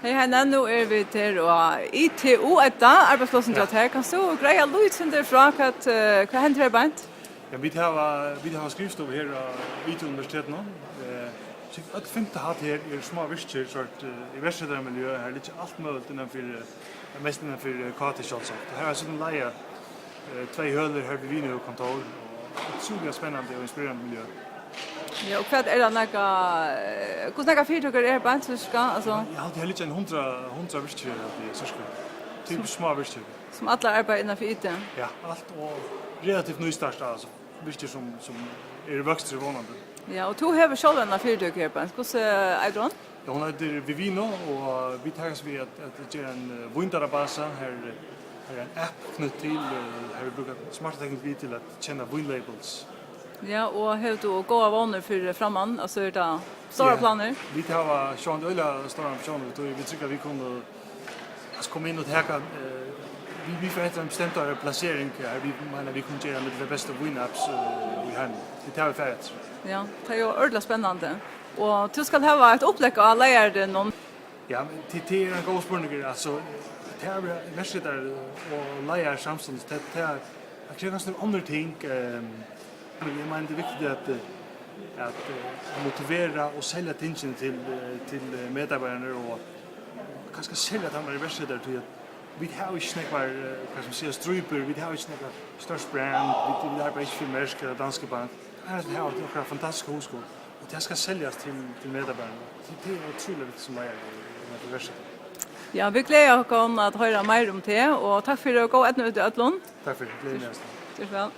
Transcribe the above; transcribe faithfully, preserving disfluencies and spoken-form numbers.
Hey Heini, nú eru vit her á I T U, Edda, arbeiðsplássin hjá tær. Kanst tú greiða lítið sindur frá, hvat, eh, hvat hendir her beint? Ja, vit hava, vit hava skrivstovu her á I T Universitetinum. Eh, so øll fimtu hædd her eru smá virkir, sort, eh, iverksetaramiljø. Her liggur alt møguligt innanfyri, eh, mest innanfyri, eh, K T sjálvsagt. Og her er so leiga, eh, tvey hølur her við vinnukontór, og utroligt spennandi og inspirerandi miljø. Ja, og hvat er tað nakað, eh, hvussu nógvar fyritøkur eru her beint, so skal, altso? Eg haldi, her liggur ein hundrað, hundrað virkir her, haldi eg, sirka. Typiskt smá virkir. Sum allar arbeiða innan fyri I T? Ja, alt og relativt nýstartað, altso, virkir sum, sum eru í vøkstri vónandi. Ja, og tú hevur sjálv eina fyritøku her beint. Hvussu eitur hon? Ja, hon eitur Vivino, og vit taka okkum við at, at gera ein, eh, víndatabasa. Her, her er ein app knýtt til, eh, har vit brúka smarta teknologi til at kenna vínlabels. Ja, og hevur tú góðar vónir fyri framman? Altso, eru tað stórar planir? Ja, vit hava sjálvandi øgiliga stórar ambitiónir, tí vit trúgva, at vit kunnu, altso, koma inn og taka, eh, vit, vit fara eftir eini bestemtari plasering, har vit meina, vit kunnu gera millum tær bestu vínapps, eh, í heiminum. Tað er tað, vit fara eftir. Ja, tað er jú ordiliga spennandi. Og tú skalt hava eitt upplegg á leiðaranum. Ja, men tað, tað er ein góður spurningur. Altso, tað er iverksetarar og leiðarar samstundis. Tað, tað, tað krevur kanska onnur ting, ehm, men eg meini, tað er viktigt at, eh, at, eh, motivera og selja tingini til, eh, til, eh, medarbeiðararnar og kanska serliga teir iverksetarar, tí at vit hava ikki nógvar, eh, hvat skal man siga, strípur, vit hava ikki nógvar stór brand, vit, vit arbeiða ikki fyri Mærsk ella Danske Bank. Her hava vit okkara fantastiska hugskot, og tað skal seljast til, til medarbeiðararnar. Tað, tað er utroligt viktigt sum leiðari í, í, í iverksetting. Ja, vit gleða okkum at hoyra meira um tað, og takk fyri og góða eydnu við øllum. Takk fyri, gleði meg. Ger so væl.